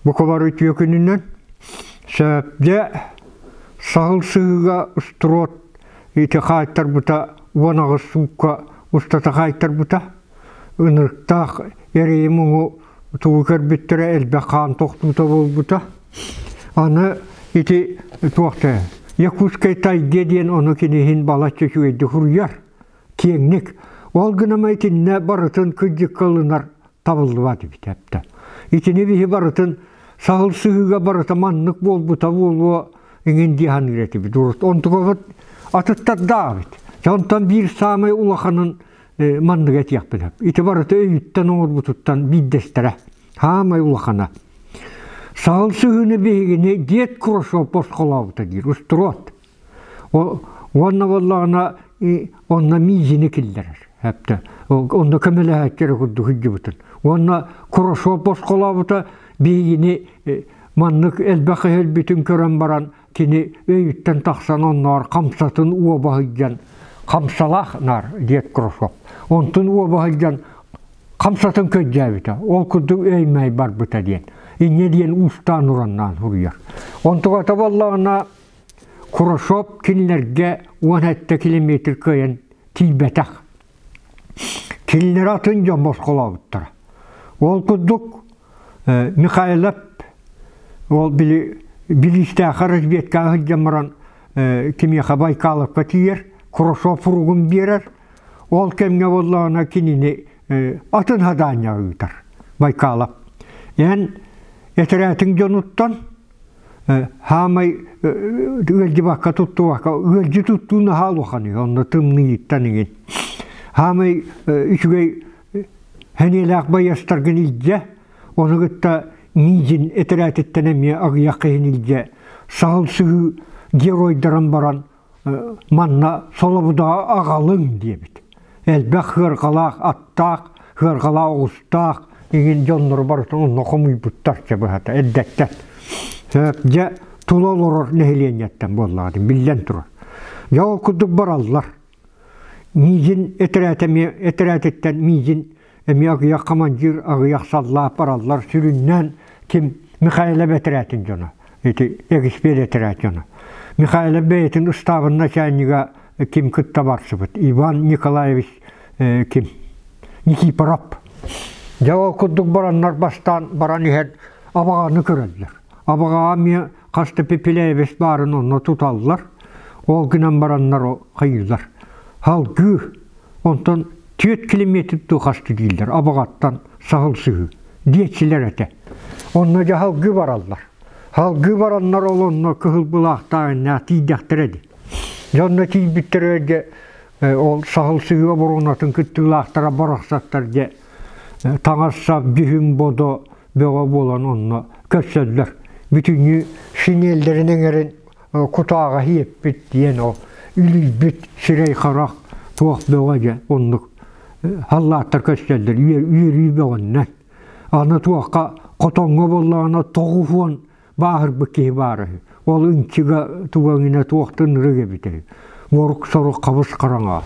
Бука бары үтүө күнүнэн Сөпдьэ саһыл сыһыыга устуруот ити хаайтарбыта 18 суукка устата хаайтарбыта. Ынырыктаах эрэйи-муҥу тугу көрбүттэрэ элбэх хаан тохтуута буолбута. Аны ити туохта Якутскай тайге диэн ону киниһин балачча үчүгэйдик суруйар киэҥник. Ол гынан итиннэ барытын кырдьыкка ылынар табыллыбат эбит эптэ. Итини биһи барытын саһыл сыһыыга барыта маннык буолбута буолуо иҥин дии саныыр этибит. Урут онтугабыт атыттардаах эбит. Онтон биир саамай улаханын маннык этиэхпин сөп. Ити барыта өйүттэн оҥорбутуттан биирдэстэрэ. Саамай улахана. Саһыл сыһыыны биһигини дед Курашов босхолообута диир, устуруот. Уонна буоллаҕына онно миизини киллэрэр. Эптэ. Онно көмөлөһөөччү курдук сылдьыбытын. Уонна Курашов босхолообута биһигини маннык элбэх өһөлбүтүн көрөн баран кини өйүттэн тахсан онноор хамсатын уоба сылдьан хамсалаах наар диэт Курашов. Онтун уоба сылдьан хамсатын көрдөөбүтэ. Ол курдук өй-мэй барбыта диэн. Инньэ диэн уустаан ураннаан суруйар. Онтугата буоллаҕына Курашов кинилэргэ 17 километр кыайан тиийбэтэх. Кинилэри атын дьон босхолообуттара. Ол курдук Михайлов ол били Билиистээхэ разведкаҕа сылдьан баран кимиэхэ Байкаловка тиийэр, Курашов суругун биэрэр. Ол кэмҥэ буоллаҕына кинини атын хадаанньаҕа ыытар Байкалов. Эн этэрээтиҥ дьонуттан хаамай ыалдьыбакка туттубакка ыалдьы туттуу наһаа улахан үһү онно тымныйыттан иҥин хаамай үчүгэй сэниэлээх байыастаргын илдьэ ону кытта миигин этэрээтиттэн эмиэ аҕыйах киһини илдьэ саһыл сыһыы геройдаран баран манна солобудаҕа аҕалыҥ диэбит. Элбэх ыарҕалаах аттаах, ыарҕалаах оҕустаах иҥин дьоннору барытын онно хомуйбуттар чэ быһата эрдэттэн. Дьэ тула олорор нэһилиэнньэттэн буоллаҕа биллэн турар. Дьэ ол курдук бараллар. Миигин этэрээтэ этэрээтиттэн миигин Эмиэ аҕыйах командир, аҕыйах саллаат бараллар. Сүрүннээн ким Михайлов этэрээтин дьоно, ити эксперт этэрээт дьоно. Михайлов бэйэтин ыстаабын начальнига ким кытта барсыбыт? Иван Николаевич ким? Никифоров. Дьэ ол курдук бараннар бастаан баран иһэн абаҕаны көрөллөр. Абаҕаҕа эмиэ хас да Пепеляевич баарын онно туталлар. Ол гынан бараннар хайыылар. Халгыы Онтон түөрт километр дуу хасты дииллэр Абаҕаттан саһыл сыһыы диэччилэр этэ. Онно дьэ халгыы бараллар. Халгыы бараннар ол онно кыһыл былаахтааҕыннаах тиийдэхтэрэ дии. Дьэ онно тиийбиттэрэ дьэ ол саһыл сыһыы оборуонатын кыттыылаахтара барахсаттар дьэ таҥас-сап дьүһүн-бодо бөҕө буолан онно көрсөллөр. Бүтүннүү шинеллэрин эҥэрин кутааҕа иэппит диэн ол үлүйбүт сирэй-харах туох бөҕө дьэ оннук халлааттар көстөллөр үөрүү бөҕөннөн. Аны туохха хотоҥҥо буоллаҕына 90 бааһырбыт киһи баара үһү. Ол ынчыга туга туохтан ырык эбитэ үһү. Морук-сорук хабыс хараҥа.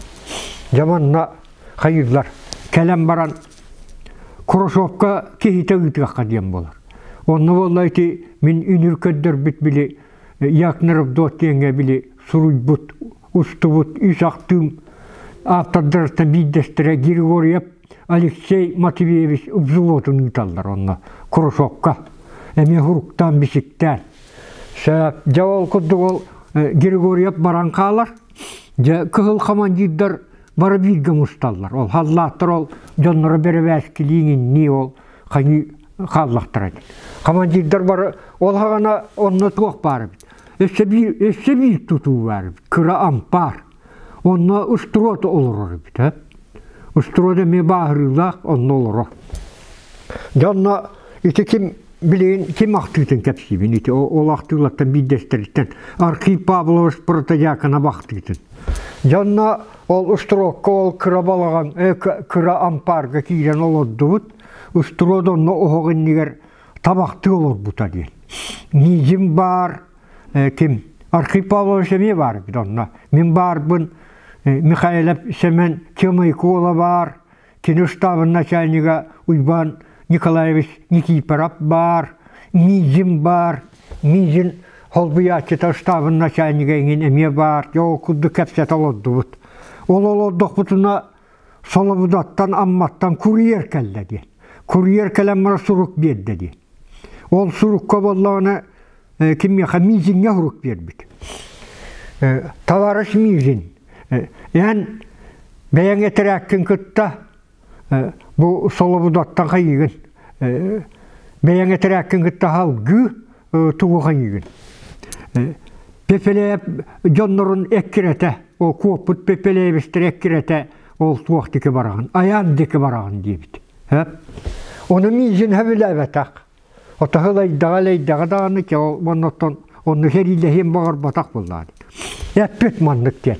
Дьэ манна хайыыллар кэлэн баран Курашовка киһитэ ыытыахха диэн буолар. Онно буолла ити мин үнүр көрдөрбүт били Якнаров диэҥҥэ били суруйбут, устубут үс ахтыым автордарыттан биирдэстэрэ Григорьев Алексей Матвеевич взводун ыыталлар онно Курашовка. Эмиэ хуруктаан бисиктээн. Дьэ ол курдук ол Григорьев баран хаалар. Дьэ кыһыл командирдар бары бииргэ мусталлар. Ол халлааттар ол дьонноро бэрэбээскилиин иннии ол хайыы хааллахтара эбит. Командирдар бары ол хаҕана онно туох баар эбит. Өссө биир, өссө биир тутуу баар эбит. Кыра ампаар. Онно устуруота олорор эбит. Э? Устуруота эмиэ бааһырыылаах онно олорор. Дьэ онно ити ким билигин ким ахтыытын кэпсиибин ити ол ахтыылартан биирдэстэриттэн Архип Павлович Протодьяконов ахтыытын. Дьэ онно ол устуруокка ол кыра балаҕан кыра ампаарга киирэн олордубут. Устуруот онно оһох иннигэр табахтыы олорбута диэн. Миигин баар ким Архип Павлович эмиэ баар эбит онно. Мин баарбын Михайлов Сэмэн Чымайкола баар, кини штабын начальнига Уйбаан Николаевич Никифоров баар. Мизин баар, Мизин холбуйааччыта штабын начальнига эҥин эмиэ баар, дьэ ол курдук кэпсэтэ олордубут. Ол олордохпутуна Солобудаттан, Амматтан курьер кэллэ диэн. Курьер кэлэн баран сурук биэрдэ диэн. Ол сурукка буоллаҕына кимиэхэ Мизиҥҥэ сурук биэрбит. Товарищ Мизин, эн бэйэҥ этэрээккин кытта бу Солобудаттан хайыыгын бэйэҥ этэрээккин кытта салгыы тугу хайыыгын Пепелеев дьоннорун эккирэтэ, ол куоппут Пепелеевичтэр эккирэтэ ол туох диэки бараҕын, айаан диэки бараҕын диэбит. Ону миигин сөбүлээбэтэх. Отоһу ылайдаҕа ылайдаҕа даҕаны оннуттан онну сэриилэһиэн баҕарбатах буоллаҕа. Эппит маннык диэн.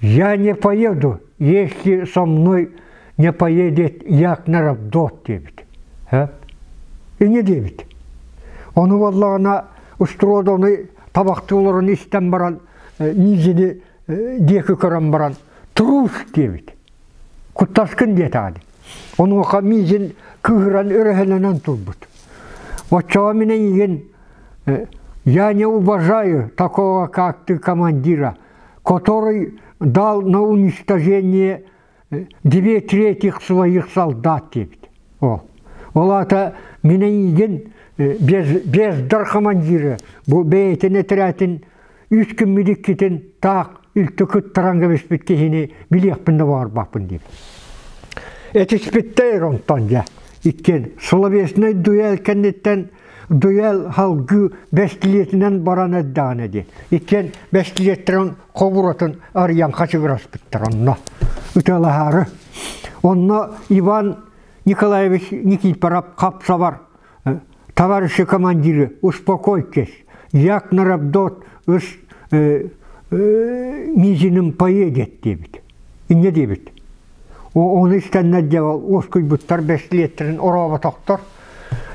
Я не поеду, если со мной не поедет Якнаров дот диэбит. Инньэ диэбит. Ону буоллаҕына устуруодону табахтыы олорон истэн баран Низини диэки көрөн баран трус диэбит. Куттаскын диэтэҕин. Онуоха Мизин кыыһыран өрөһөлөнөн турбут. Оччоҕо мин эйигин я не уважаю такого, как ты, командира, который дал на уничтожение две третьих своих солдат диэбит. Ол. Ол аата мин эйигин без, бездар командиры бу бэйэтин этэрээтин үс күммүт иккитин таах үлтү кыттаран кэбиспит киһини билиэхпин да баҕарбаппын диэбит. Этиспиттэр онтон дьэ. Иккиэн словеснай дуэль кэнниттэн дуэль халгыы бэстилиэтинэн баран эрдэҕинэ дии. Иккиэн бэстилиэттэрин хобуратын арыйан хачыгыраспыттар онно. Ытыалаһаары. Онно Иван Николаевич Никифоров хапсабар товарищи командиры, успокойтесь, як на Рабдот с Мизиным поедет диэбит. Инньэ диэбит. Ону истэннэр дьэ уоскуйбуттар бэстилиэттэрин орооботохтор.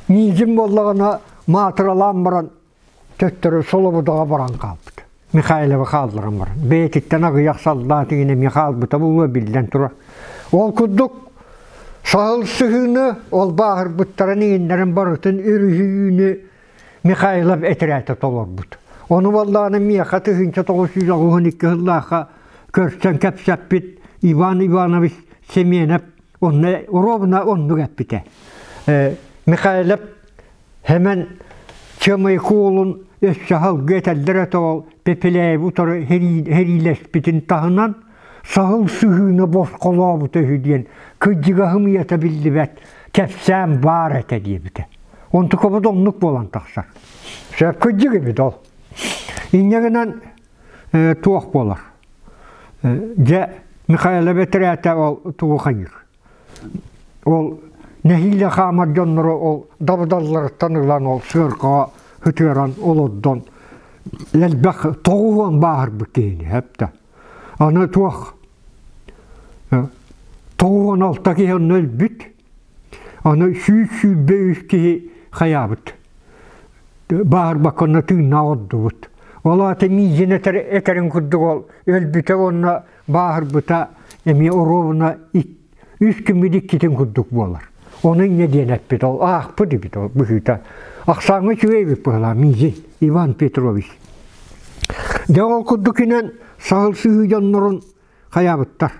Мизин буоллаҕына маатыралаан баран төттөрү Солобудаҕа баран хаалбыт. Михайловы хаалларан баран. Бэйэтиттэн аҕыйах саллаат иҥин эмиэ хаалбыта буолуо биллэн турар. Ол курдук саһыл сыһыыны ол бааһырбыттарын иҥиннэрин барытын өрүһүйүүнү Михайлов этэрээтэ толорбут. Ону буоллаҕына миэхэ 1992 сыллаахха көрсөн кэпсэппит Иван Иванович Семенов онно ровно оннук эппитэ. Михайлов Хэмэн Чамайкы уолун өссө аһылгы этэллэр этэ ол Пепеляеви утары сэриилэспитин таһынан саһыл сыһыына босхолообута үһү диэн кырдьыгаһым ыйата биллибэт кэпсээн баар этэ диэбитэ. Онтукабыт оннук буолан тахсар. Сөп кырдьык эбит ол. Инньэ гынан туох буолар? Дьэ, Михаила бэтэрээтэ ол тугу хайыыр? Ол нэһиилэ хаамар дьоннору ол дабыдалларыттан ылан ол сыаркаҕа ытыаран олордон элбэх 90 бааһырбыт киһини хэптэ. Аны туох 96 киһи онно өлбүт. Аны 123 киһи хайаабыт. Бааһырбакка онно тыыннаах ордубут. Ол аата миигин этэр, этэрин курдук ол өлбүтэ уонна бааһырбыта эмиэ оруобуна үс күммүт иккитин курдук буолар. Ону инньэ диэн эппит ол аахпыт эбит ол быһыыта. Ахсааҥҥа үчүгэй эбит быһалаах миигин Иван Петрович. Дьэ ол курдукинэн саһыл сыһыы дьоннорун хайаабыттар.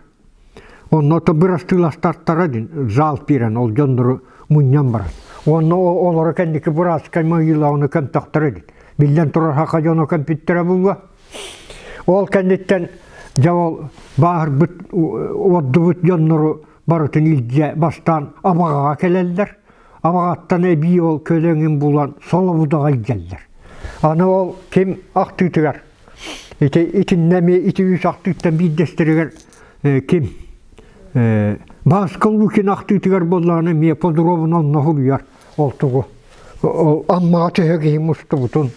Онно то бырастыыластартара дин зал пирен ол дьоннору мунньан баран. Онно олоро кэнники бырааскай майыылаҕына көмтөхтөрө дин. Биллэн турар хака дьоно көмпүттэрэ буолуо. Ол кэнниттэн дьэ ол бааһырбыт, уордубут дьоннору барытын илдьэ бастаан Абаҕаҕа кэлэллэр. Абаҕаттан эбии ол көлөҥүн булан Солобудаҕа илдьэллэр. Аны ол ким ахтыытыгар ити итиннэ эмиэ ити үс ахтыыттан биирдэстэригэр ким Бааска Лукин ахтыытыгар буоллаҕына эмиэ подробно онно суруйар ол тугу ол Аммаҕа төһө киһи мустубутун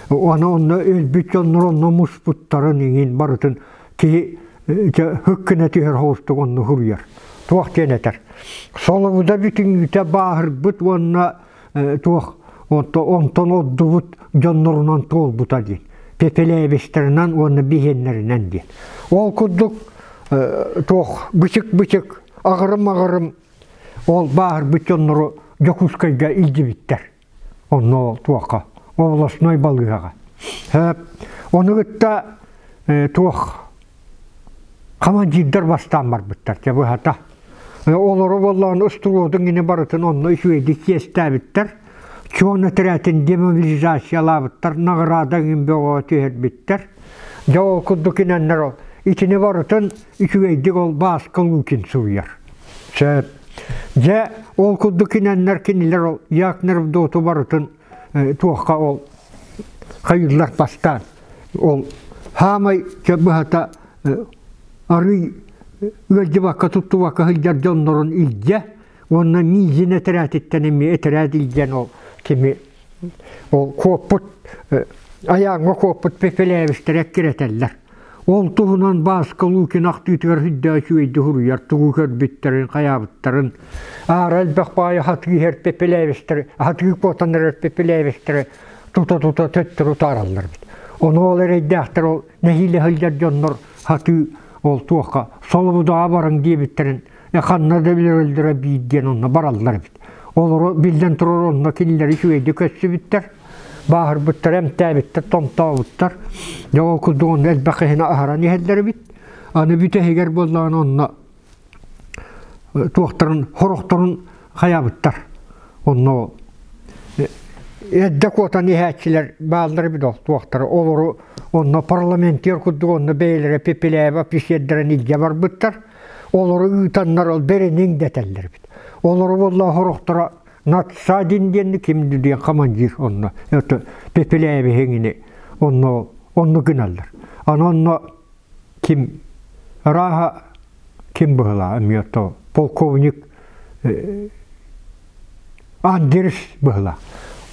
аны онно өлбүт дьоннор онно муспуттарын иҥин барытын киһи һык гына түһэр соҕустук онно суруйар туох диэн этэр солобуда бүтүннүүтэ бааһырбыт уонна туох онтон ордубут дьоннорунан туолбута диэн пепелээбистэринэн уонна биһиэннэринэн диэн ол курдук туох бычык-бычык аҕырым-аҕырым Ол бааһырбыт дьоннору Дьокуускайга илдьибиттэр. Онно туохха областной балыыһаҕа. Ону кытта туох командирдар бастаан барбыттар дьэ быһата. Олору буоллаҕына устуруотун гини барытын онно үчүгэйдик чиэстээбиттэр. Чуон этэрээтин демобилизациялаабыттар, наҕараада иҥин бөҕөҕө түһэрбиттэр. Дьэ ол курдук инэннэр ол итини барытын үчүгэйдик ол Бааска Лукин суруйар. Сөп. Дьэ ол курдук инэннэр кинилэр ол Якнервдоту барытын туохха ол хайыыллар бастаан ол хаамай быһата арый ыалдьыбакка туттубакка сылдьар дьоннорун илдьэ уонна миигин этэрээтиттэн эмиэ этэрээт илдьэн ол кими ол куоппут айааҥҥа куоппут Пепелевичтэр эккирэтэллэр. Ол туһунан Бааска Лукин ахтыытыгар сүрдээх үчүгэйдик суруйар, тугу көрбүттэрин, хайаабыттарын. Аара элбэх баайы хатыы иһэр Пепелевичтэр, хатыы куотан эрэр Пепелевичтэри тута-тута төттөрү утаараллар эбит. Ону ол эрэйдээхтэр ол нэһиилэ сылдьар дьоннор хатыы ол туохха солобудаҕа барыҥ диэбиттэрин ханна да билэр биир диэн онно бараллар эбит. Олору биллэн турар онно кинилэри үчүгэйдик көрсүбүттэр, бааһырбыттар, эмтээбиттэр, томтообуттар. Дьэ ол курдук онно элбэх киһини аһаран иһэллэр эбит. Аны бүтэһигэр буоллаҕына онно туохтарын, хорохторун хайаабыттар. Онно эрдэ куотан иһээччилэр бааллар эбит ол туохтара олору онно парламентер курдук онно бэйэлэрэ Пепеляева писиэрдэрин илдьэ барбыттар. Олору ыытаннар ол бэриниҥ дэтэллэр эбит. Олору буолла хорохторо Надсадин диэн ким диэн командир онно это Пепеляевиһиҥини онно онно гыналлар. Аны онно ким арааһа ким быһылаа эмиэ то полковник Андерс быһылаа.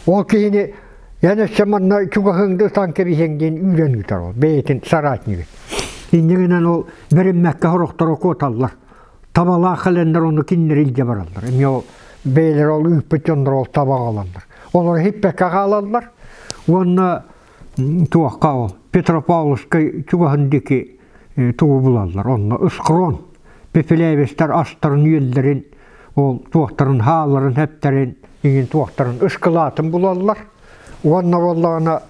Ол киһини эн өссө манна чугаһыҥды ытан кэбиһиэҥ диэн үүрэн ыытар ол бэйэтин соратнигы. Инньэ гынан ол бэриммэккэ сорохторо куоталлар. Табалаах кэлэннэр ону кинилэри илдьэ бараллар. Эмиэ ол бэйэлэрэ ол ыыппыт дьонноро ол табаҕа ылаллар. Олор иһиппэккэ хаалаллар. Уонна туохха ол Петропавловскай чугаһын диэки тугу булаллар. Онно ысхрон Пепелевичтэр астарын-үөллэрин ол туохтарын хааларын хэптэрин иҥин туохтарын ыскылаатын булаллар. Уонна буоллаҕына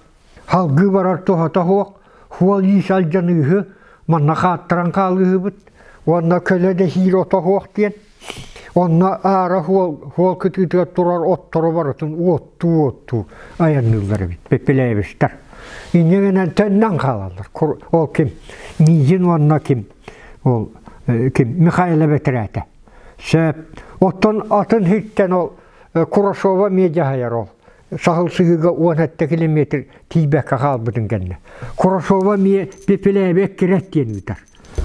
халгыы барар туһата суох, суол-иис алдьаныыһы манна хааттаран хаалыыһыбыт уонна көлө да сиир ото суох диэн. Онно аара суол, суол кытыытыгар турар оттору барытын уоттуу-уоттуу айанныыллар эбит Пепелевичтэр. Инньэ гынан төннөн хаалаллар. Ол ким? Миигин уонна ким? Ол ким? Михаил бэтэрээтэ. Сөп. Оттон атын сиртэн ол Курашова эмиэ дьаһайар ол. Саһыл сыһыыга 17 километр тиийбэккэ хаалбытын кэннэ. Курашова эмиэ Пепеляева эккирэт диэн ыытар.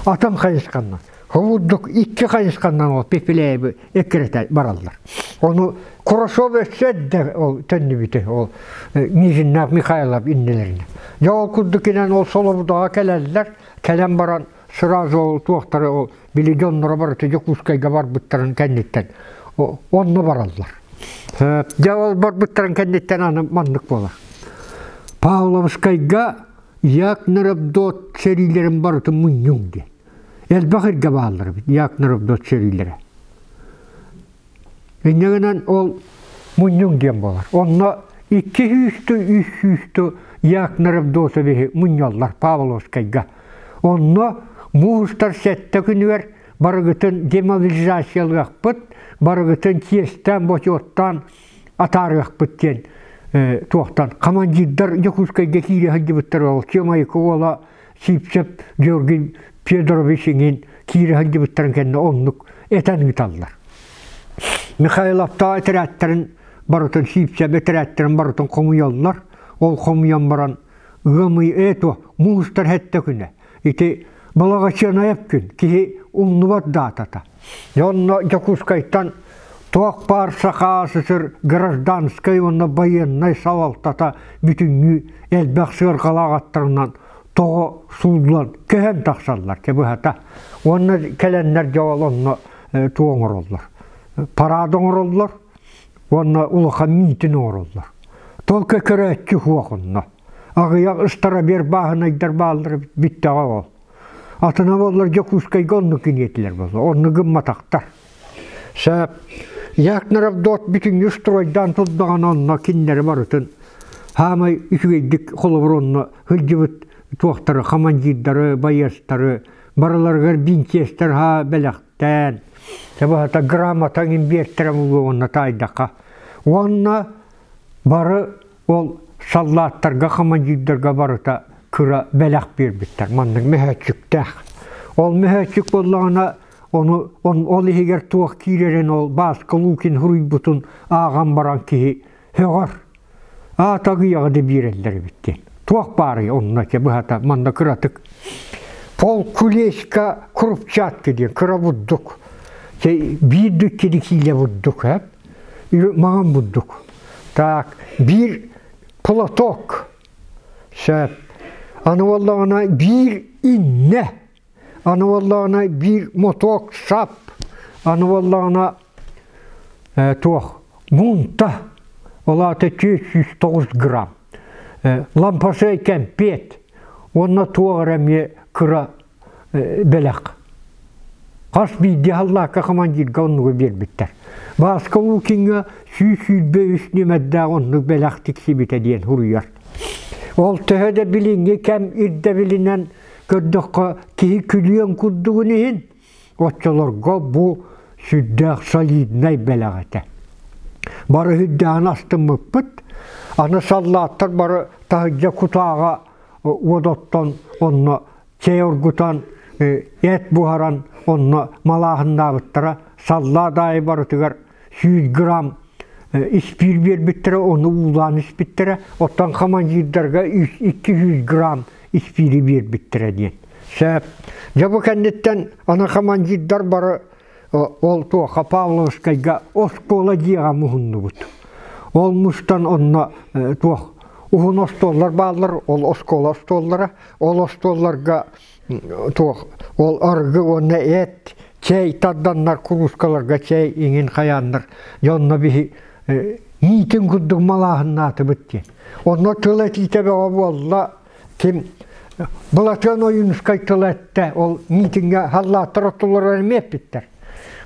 Атын хайысханнан. Холурдук икки хайысханнан ол Пепеляевы эккирэтэ бараллар. Ону Курашов өссө эрдэ ол төннүбүтэ ол Нижиннаах Михайлов иннилэринэ. Дьэ ол курдук инэн ол Солобудаҕа кэлэллэр, кэлэн баран сразу ол туохтары ол били дьонноро барыта Дьокуускайга барбыттарын кэнниттэн онно бараллар. Дьэ ол барбыттарын кэнниттэн аны маннык буолар. Павловскайга Якнарабдот сэриилэрин барытын мунньуҥ диэн. Элбэх иргэ бааллар эбит Якнарабдот сэриилэрэ. Инньэ гынан ол мунньуҥ диэн буолар. Онно 200 300 Якнарабдосовиһы мунньаллар Павловскайга. Онно муустар сэттэ күнүгэр барыгытын демобилизациялыахпыт, барыгытын чиэстээн, бочуоттаан атаарыахпыт диэн туохтан командирдар Дьокуускайга киирэ сылдьыбыттар ол Чымайкы уола Сивцев Георгий Федорович иҥин киирэ сылдьыбыттарын кэннэ оннук этэн ыыталлар. Михайловтаах этэрээттэрин барытын Сивцев этэрээттэрин барытын хомуйаллар. Ол хомуйан баран ыам ый это муустар хэттэ күнэ. Ити Балаҕачыанаев күн киһи умнубат даатата. Онно Дьокуускайтан туох баар Саха СССР гражданскай уонна байыаннай салалтата бүтүннүү элбэх сыарҕалаах аттарынан тоҕо сууллан көһөн тахсаллар быһата. Уонна кэлэннэр дьэ ол онно туох оҥороллор? Парад оҥороллор уонна улахан миитин оҥороллор. Только көрөөччү суох онно. Аҕыйах ыстарабиэр бааһынайдар бааллар бүттэҕэ ол. Атына буоллар Дьокуускайга оннук киниэтилэр буолла. Онну гымматахтар. Сөп. Якнаров бүтүннүү стройдаан турдаҕына онно кинилэри барытын хаамай үчүгэйдик холобур онно сылдьыбыт туохтары, командирдары, байыастары барыларыгар бинчиэстэр haa бэлэхтээн, баһата грамотаҥ имбиэртэрэ буолуо уонна таайдахха. Уонна бары ол саллааттарга, командирдарга барыта кыра бэлэх биэрбиттэр. Маннык мөһөөччүктээх. Ол мөһөөччүк буоллаҕына ону ол иһигэр туох киирэрин ол Бааска Лукин суруйбутун ааҕан баран киһи сөҕөр. Аата ыйаҕы да биэрэллэр эбит диэн. Туох баарый онно чэ быһата манна кыратык полкулечка крупчатка диэн кыра бурдук. Чэ биир дүккини киилэ бурдук ээ. Маҥан бурдук. Так биир платок сөп. Аны буоллаҕына биир иннэ Аны буоллаҕына биир мотуок сап, аны буоллаҕына туох муунта, ол аата 409 грамм, лампасыай кэмпиэт уонна туох эрэ эмиэ кыра бэлэх. Хас биирдии халлаакка командирга оннугу биэрбиттэр. Бааска Лукиҥҥа 123 нүөмэрдээх оннук бэлэх тиксибитэ диэн суруйар. Ол төһө да билиҥҥи кэм ирдэбилинэн Көрдөххө, киһи күлүөн курдугун иһин, оччолорго бу сүрдээх солиднай бэлэх этэ. Бары үрдээҕин астыммыппыт. Аны саллааттар бары таһырдьа кутааҕа уот оттон онно чэй оргутан, эт буһаран онно малааһыннаабыттара. Саллаат аайы барытыгар 100 грамм испиир биэрбиттэрэ, ону уулаан испиттэрэ. Оттон командирдарга 200 грамм испиири биэрбиттэрэ диэн. Сөп. Дьэ бу кэнниттэн аны командирдар бары ол туоха Павловскайга оскуола дьиэҕэ муһуннубут. Ол мустан онно туох уһун остуоллар бааллар, ол оскуола остуоллара. Ол остуолларга туох ол аргы уонна эт чэй тарданнар куруускаларга чэй иҥин хайааннар дьонно биһи миитин курдук малааһыннаатыбыт диэн. Онно тыл этиитэ бөҕө буолла ким Былатыан Ойуунускай тыл эттэ ол миитиҥҥэ халлааттар оттолоро эмиэ эппиттэр.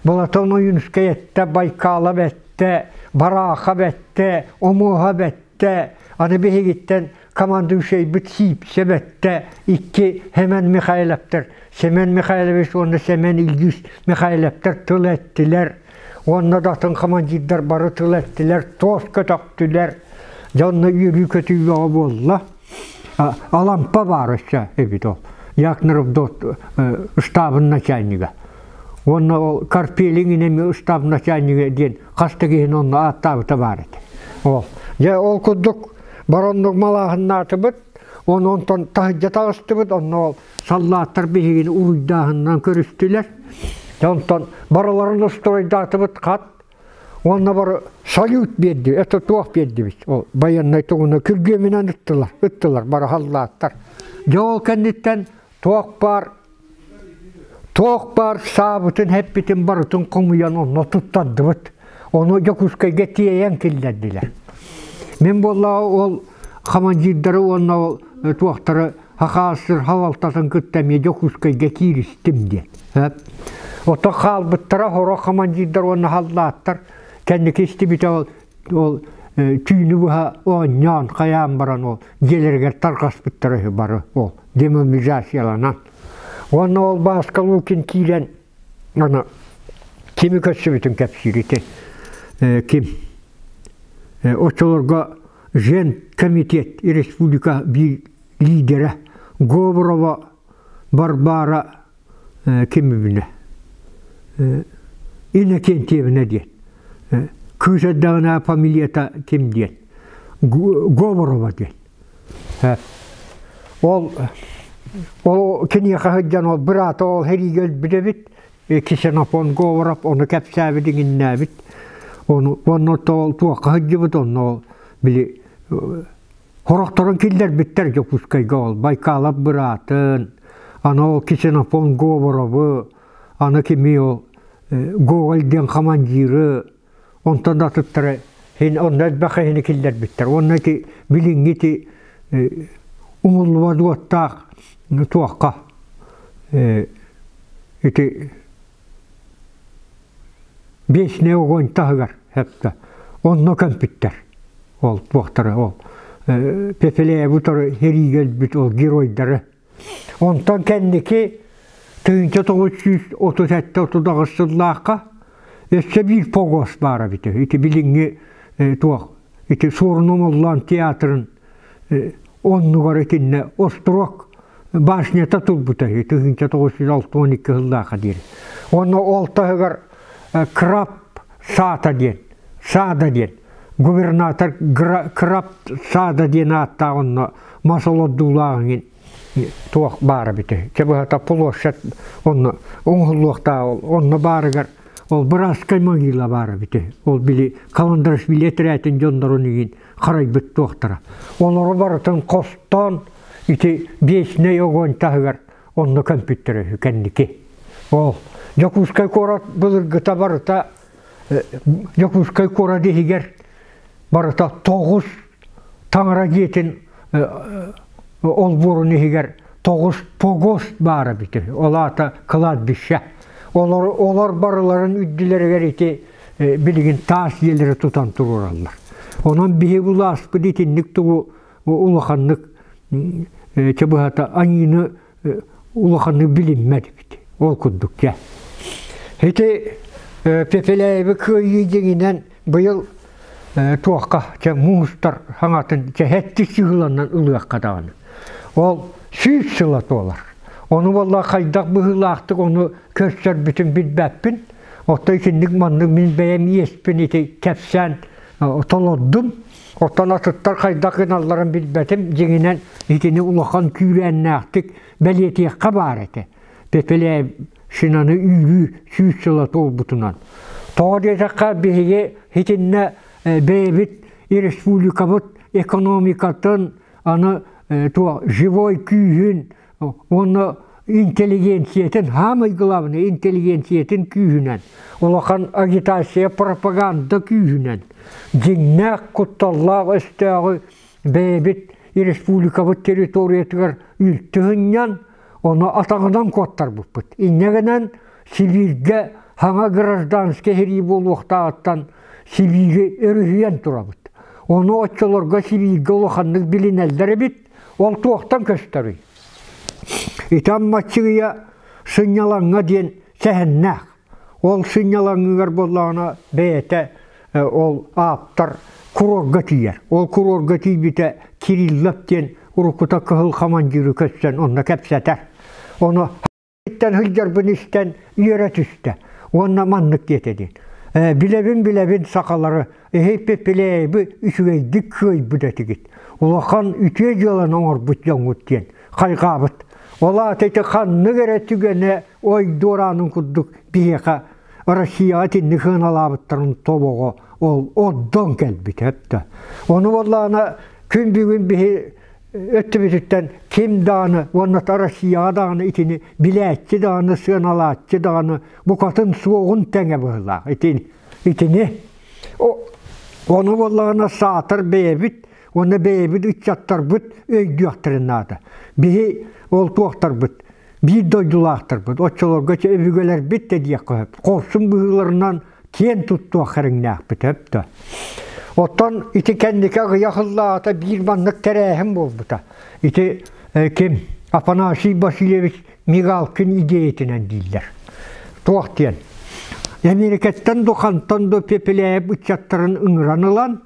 Былатыан Ойуунускай эттэ, Байкалов эттэ, Барахов эттэ, Омуоһап эттэ, аны биһигиттэн командующайбыт Сиипсэп эттэ, икки Семен Михайловтар, Семен Михайлович уонна Семен Ильич Михайловтар тыл эттилэр, уонна да атын командирдар бары тыл эттилэр, туос көтөхтүлэр, дьонно үөрүү-көтүү бөҕө буолла. Алампа баар өссө эбит ол. Якнаров штабын начальнига. Уонна ол Карпелин эмиэ штаб начальнига диэн хас да киһини онно ааттаабыта баар этэ. Ол. Дьэ ол курдук бароннук малааһыннаатыбыт, оны онтон таһырдьа таҕыстыбыт, онно ол саллааттар биһигини уруйдааһынынан көрүстүлэр. Онтон барыларын устурайдаатыбыт хат, уонна бары салют биэрди, это туох биэрдибит, ол байыаннай тугуна күргүөмүнэн ыттылар, ыттылар бары халлааттар. Дьэ ол кэнниттэн туох баар Туох баар саабытын эппитин барытын хомуйан онно туттардыбыт. Ону Дьокуускайга тиэйэн киллэрдилэр. Мин буоллаҕа ол командирдары уонна ол туохтары Хахаасыр халалтатын кытта эмиэ Дьокуускайга кииристим диэн. Оттон хаалбыттара сорох командирдар уонна халлааттар кэнники истибитэ ол ол түүнү быһа оонньоон хайаан баран ол дьиэлэригэр тарҕаспыттара үһү бары ол демобилизацияланан. Уонна ол Бааска Лукин киирэн аны кими көрсүбүтүн кэпсиир ити ким оччолорго Жен комитет республика биир лидерэ Говорова Варвара ким билэ Иннокентьевна диэн кыыс эрдэҕинэ фамилията ким диэн Говорова диэн Ол ол киниэхэ сылдьан ол быраата ол сэриигэ өлбүт эбит Ксенофон Говоров ону кэпсээбит иҥиннээбит ону уонна ол туохха сылдьыбыт онно ол били Сорохторун киллэрбиттэр Дьокуускайга ол Байкалов быраатын, аны ол Ксенофон Говоровы, аны кими ол Гоголь диэн командиры, онтон да атыттары син онно элбэх киһини киллэрбиттэр. Уонна ити билиҥҥи ити умуллубат уоттаах туохха ити Вечный огонь таһыгар хэптэ. Онно көмпүттэр. Ол туохтары ол Пепелееви утары сэриигэ өлбүт ол геройдары. Онтон кэнники 1937-38 сыллаахха өссө биир погос баара эбитэ. Ити билиҥҥи туох ити Суорун Омоллоон театрын оннугар итиннэ острог башнята турбута 1962 сыллаахха диэри. Онно ол таһыгар Краб саата диэн, саада диэн, губернатор Краб саада диэн ааттаах онно мас олордуулаах иҥин туох баара эбитэ. Чэ быһата площадь онно оҥоһуллуохтаах онно баарыгар ол братскай могила баара эбитэ. Ол били Каландрашвили этэрээтин дьоннорун иҥин харайбыт туохтара. Олору барытын хостоон ити вечный огонь таһыгар онно көмпүттэрэ үһү кэнники. Ол Дьокуускай куорат былыргыта барыта Дьокуускай куорат иһигэр барыта тоҕус таҥара дьиэтин олбуорун иһигэр тоҕус погост баара эбитэ. Ол аата кладбище. Олор, олор барыларын үрдүлэригэр ити билигин таас дьиэлэри тутан туруораллар. Онон биһиги улааспыт итинник тугу улаханнык чэ быһата аньыыны улаханнык билиммэт эбит. Ол курдук дьэ. Ити Пепеляеви кыайыы дьиҥинэн быйыл туохха чэ муустар хаҥатын чэ хэттик сыһыыланан ылыахха даҕаны. Ол 100 сыла туолар. Ону буолла хайдах быһыылаахтык ону көрсөрбүтүн билбэппин. Оттон итинник маннык мин бэйэм иэспин ити кэпсээн толордум. Оттон атыттар хайдах гыналларын билбэтим. Дьиҥинэн итини улахан күүрээннээхтик бэлиэтиэххэ баар этэ. Пепеляевщинаны үүрүү 100 сыла туолбутунан. Тоҕо диэтэххэ биһиги итиннэ бэйэбит республикабыт экономикатын аны туох живой күүһүн уонна интеллигенциятын хаамай главный интеллигенциятын күүһүнэн улахан агитация пропаганда күүһүнэн дьиҥнээх кутталлаах өстөөҕү бэйэбит республикабыт территориятыгар үлтү сынньан ону атаҕынан куоттарбыппыт инньэ гынан Сибииргэ саҥа гражданскай сэрии буолуохтааҕыттан Сибиири өрүһүйэн турабыт. Ону оччолорго Сибииргэ улаханнык билинэллэр эбит. Ол туохтан көстөрүй? Ити Аммаччыгыйа сынньалаҥҥа диэн сэһэннээх. Ол сынньалаҥыгар буоллаҕына бэйэтэ ол ааптар курорга тиийэр. Ол курорга тиийбитэ Кириллов диэн уруккута кыһыл хамандьыыры көссөн онно кэпсэтэр. Ону Иттэн сылдьарбын истэн үөрэ түстэ уонна маннык диэтэ диэн. Билэбин билэбин сахалары эһи үчүгэйдик кыайбыт этигит. Улахан үтүө дьыаланы оҥорбут дьоҥҥут диэн хайҕаабыт. Ол аата ити ханнык эрэ түгэнэ ой дуораанын курдук биһиэхэ Россияҕа итинник сыаналаабыттарын тобоҕо ол ордон кэлбит эптэ. Ону буоллаҕына күн бүгүн биһи өттүбүтүттэн ким даҕаны уонна Россияҕа даҕаны итини билээччи даҕаны сыаналааччы даҕаны букатын суоҕун тэҥэ быһыылаах итини итини ону буоллаҕына саатар бэйэбит уонна бэйэбит ыччаттарбыт өйдүөхтэрин наада биһи ол туохтарбыт биир дойдулаахтарбыт оччолорго өбүгэлэрбит да диэххэ сөп хорсун быһыыларынан киэн туттуох кэриҥнээхпит өптө. Оттон ити кэнники аҕыйах ыллаата биир маннык тэрээһин буолбута. Ити ким Афанасий Васильевич Мигалкин идеятынан дииллэр. Туох диэн? Эмиэрикэттэн Духантан до Пепеляев ыччаттарын ыҥыран ылан,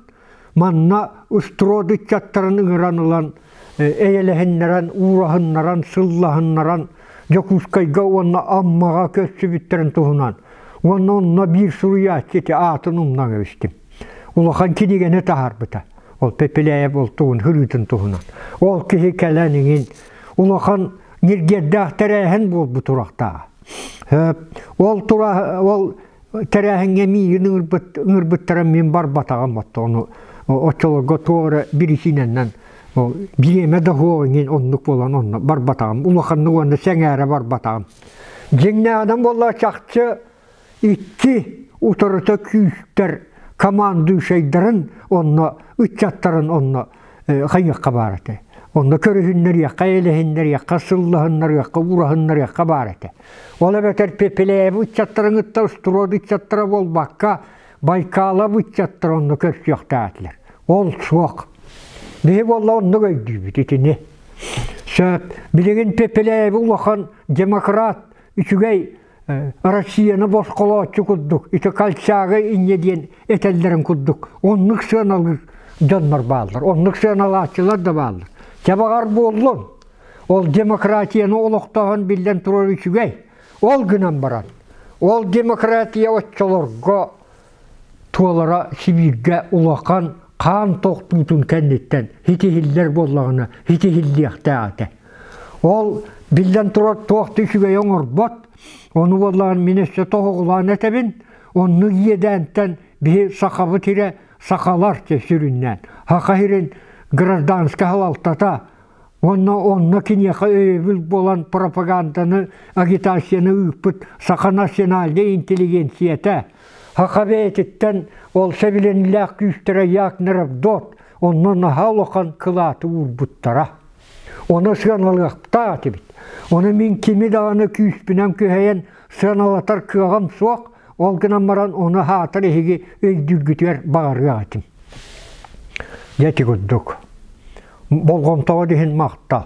манна Устрод ыччаттарын ыҥыран ылан эйэлэһиннэрэн, уураһыннаран, сыллаһыннаран Дьокуускайга уонна Аммаҕа көрсүбүттэрин туһунан уонна онно биир суруйааччы ити аатын умнан кэбистим. Улахан кинигэни таһаарбыта. Ол Пепеляев ол тугун хырыытын туһунан. Ол киһи кэлэн иҥин улахан ньиргиэрдээх тэрээһин буолбут сурахтааҕа. Ол тура ол тэрээһиҥҥэ миигин ыҥырбыт ыҥырбыттара мин барбатаҕым оттону оччолорго туох эрэ биричиинэнэн бириэмэ да суох иҥин оннук буолан онно барбатаҕым улаханнык уонна сэҥээрэ барбатаҕым дьиҥнээҕинэн буолла чахчы икки утарыта күүстэр командующайдарын онно ыччаттарын онно хайыахха баар этэ. Онно көрүһүннэриэххэ, элэһиннэриэххэ, сыллаһыннарыахха, уураһыннарыахха баар этэ. Ол эбэтэр Пепеляева ыччаттарын кытта устуруод ыччаттара буолбакка, Байкалов ыччаттара онно көрсүөхтээх этилэр. Ол суох. Биһи буолла оннук өйдүүбүт итини. Сөп. Билигин Пепеляева улахан демократ, үчүгэй Россияны босхолооччу курдук, ити Колчага инньэ диэн этэллэрин курдук, оннук сыаналыыр дьоннор бааллар, оннук сыаналааччылар да бааллар. Чэ баҕар буоллун, ол демократияны олохтооһун биллэн турар үчүгэй. Ол гынан баран, ол демократия оччолорго туолара Сибииргэ улахан хаан тохтуутун кэнниттэн ситиһиллэр буоллаҕына ситиһиллиэхтээх этэ. Ол биллэн турар туох да үчүгэйи оҥорбот. Ону буоллаҕына мин өссө тоһоҕолоон этэбин, оннук иэдээнтэн биһи сахабыт сирэ сахалар сүрүннээн Саха сирин гражданскай салалтата Уонна онно киниэхэ өйөбүл буолан пропаганданы, агитацияны ыыппыт саха национальнай интеллигенцията, саха бэйэтиттэн ол сэбилэниилээх күүстэрэ Якнеровдот онно наһаа улахан кылааты уурбуттара. Ону сыаналыахтаах этибит. Ону мин кими даҕаны күүспүнэн күһэйэн сыаналатар кыаҕым суох, ол гынан баран ону аһаатар эһиги өйдүүргүтүгэр баҕарыах этим. Дьэ ити курдук. Болҕомтоҕо иһин махтал.